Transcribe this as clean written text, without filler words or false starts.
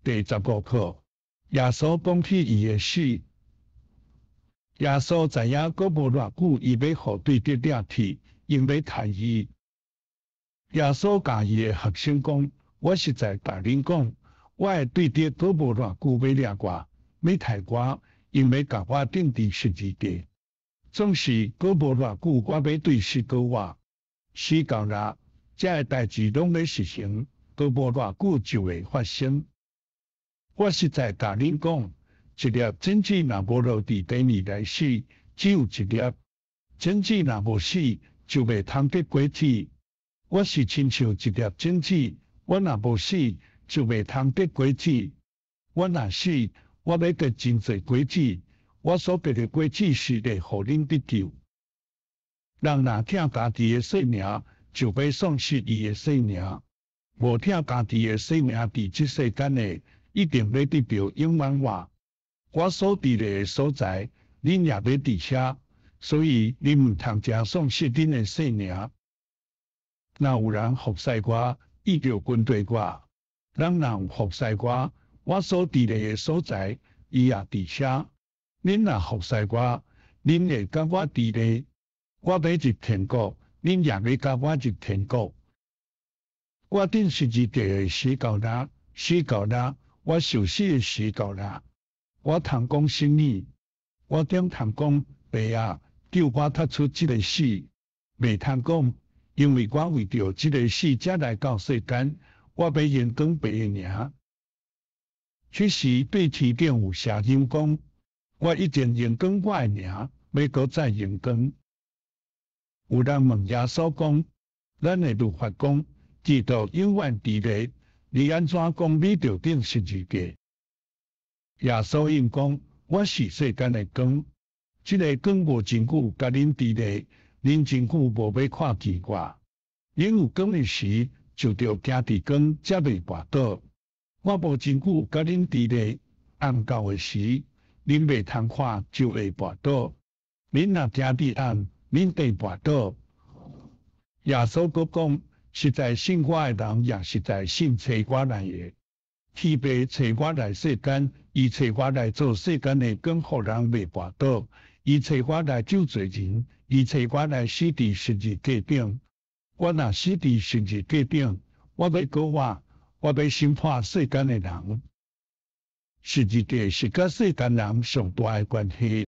第15課，耶穌講起伊的死。耶穌知影閣無偌久，伊欲予對敵掠去，𪜶欲刣伊。耶穌共伊的學生講：我實在共恁講，我的對敵閣無偌久欲掠我，欲刣我，𪜶欲共我釘佇十字架。總是閣無偌久，我欲對死閣活。時到若，這个代誌攏欲實行，閣無偌久就會發生。我實在共恁講，一粒種子若無落佇地裡來死，只有一粒；種子若無死，就袂通結果子。我是親像一粒種子，我若無死，就袂通結果子。我若死，我欲結真濟果子。我所結的果子是會予恁得救。人若疼家己的性命，就欲喪失伊的性命；無疼家己的性命，佇這世間的，一定欲得著永遠活。我所佇咧的所在，恁也欲佇遐，所以恁毋通誠喪失恁的性命。若有人服侍我，伊就跟綴我；人若有服侍我，我所佇咧的所在，伊也佇遐。恁若服侍我，恁會佮我佇咧。我欲入天國，恁也欲佮我入天國。我釘十字架的時到若，時到若，我受死的時到若。我通講啥物？我點通講爸啊，救我脫出這个死？袂通講，因為我為著這个死才來到世間，我欲榮光爸的名。彼時對天頂有聲音講：我已經榮光我的名，欲閣再榮光。有人問耶穌講：咱的律法講，基督永遠佇咧，你按怎講你著釘十字架？耶穌應講：我是世間的光，這个光無真久佮恁佇咧，恁真久無欲看見我。恁有光的時，就著行佇光，才袂跋倒。我無真久佮恁佇咧，暗到的時，恁袂通看，就會跋倒。恁若行佇暗，恁會跋倒。耶穌閣講：實在信我的人，也實在信差我來的。天父差我來世間，伊差我來做世間的光，予人袂跋倒。伊差我來救罪人，伊差我來死佇十字架頂。我若死佇十字架頂，我欲閣活，我欲審判世間的人。十字架是佮世間人上大的關係。